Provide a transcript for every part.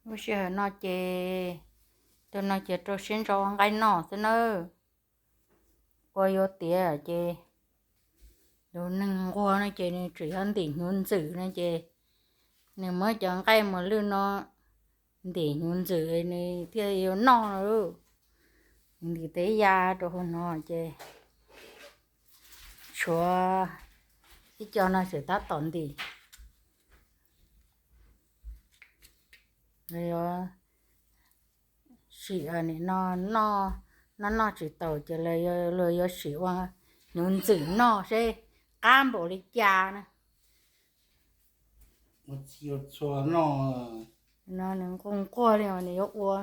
Lub sij hawm no ces, tus no ces rau siab ntso ua nqaij noj xwb nawb. Ua yuav tiav ces, tus neeg nquag no ces nws tseem yuav ntim hnyuv ntxwm no ces, nws muab cov nqaij mos lwj no ntim hnyuv ntxwm nws thiaj yuav noj. Nws ntim teb ya rau hauv no ces, tshuav ib co no tseem tab tom ntim. Yuav sim, no, noj noj tsis taus ces luag yuav sim ua hnyuv ntxwm noj seb qab npaum li cas na. Ua txhij ua txhua noj. No nws nquag nquag li nws yuav ua,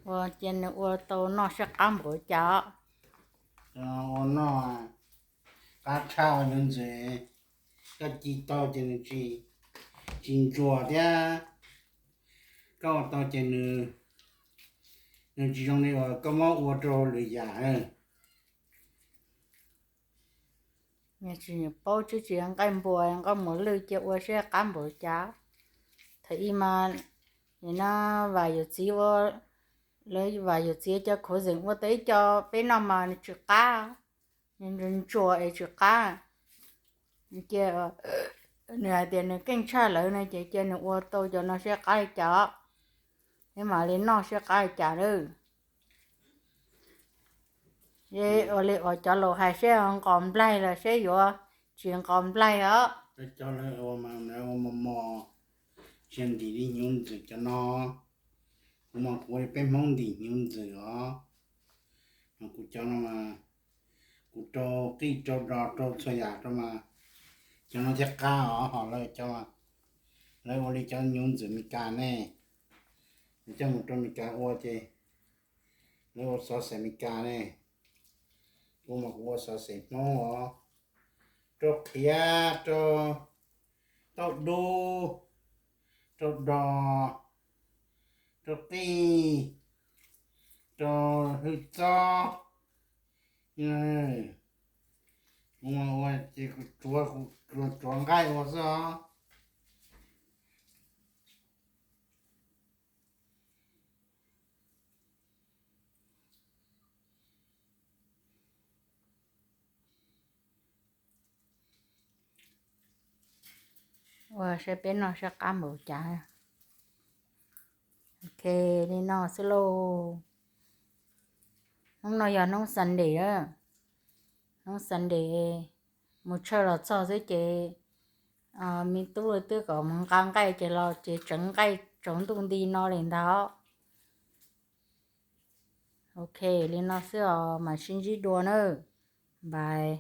ua ces nws ua tau noj seb qab npaum li cas. Ua noj qab tshaj ua hnyuv ntxwm, koj ci tau ces nws tsis ntsuas thiab, koj ua tau ces nws tsis zoo li uas koj muab ua rau lwm yam. Tsis paub, tsis nqaij npua nqaij mos lwj cia ua seb qab npaum cas. Thaum ib mas, no, Vam yawm txiv, lawv Vam yawm txiv cov khuv xeem ua tau ib co peb noj mas nws tsis qab, nws ntsuas es tsis qab. Ces nws hais tias nws keej tshaj lawv no ces cia nws ua tau cov no seb qab li cas, peb mam li noj seb qab li cas lawm. Ua li uas cov laus hais seb nqos nplaig los seb yuav tsis nqos nplaig os. Cov lawv ua mos mos, tsis ntim li hnyuv ntxwm cov no, kuv mas kuv ua li peb Hmoob ntim hnyuv ntxwm os. Kuv cov no mas, kuv rau qij rau dos rau txhua yam rau mas, cov no thiaj qab os. Ho lawv cov, lawv ua li cov hnyuv ntxwm Meskas ne, lawv coj mus rau Meskas ua ces lawv ua xov xwm Meskas ne, kuv mas kuv ua xov xwm Hmoob os. Rau qhiav, rau taub dub, rau dos, rau qij, rau hwj txob. Kuv ua ces kuv tsuav, kuv tsuav nqaij ua xwb os. Ua saib peb noj saib qab npaum cas. Ok, li no xwb lauj. Hnub no yog hnub Sunday, hnub Sunday mus church los txog xwb ces me tub twb kom mus nqa nqaij ces los ces tseev nqaij tsaus ntuj nti no li ntag. Ok, li no xwb os, mam sib ntsib dua nawb. Bye.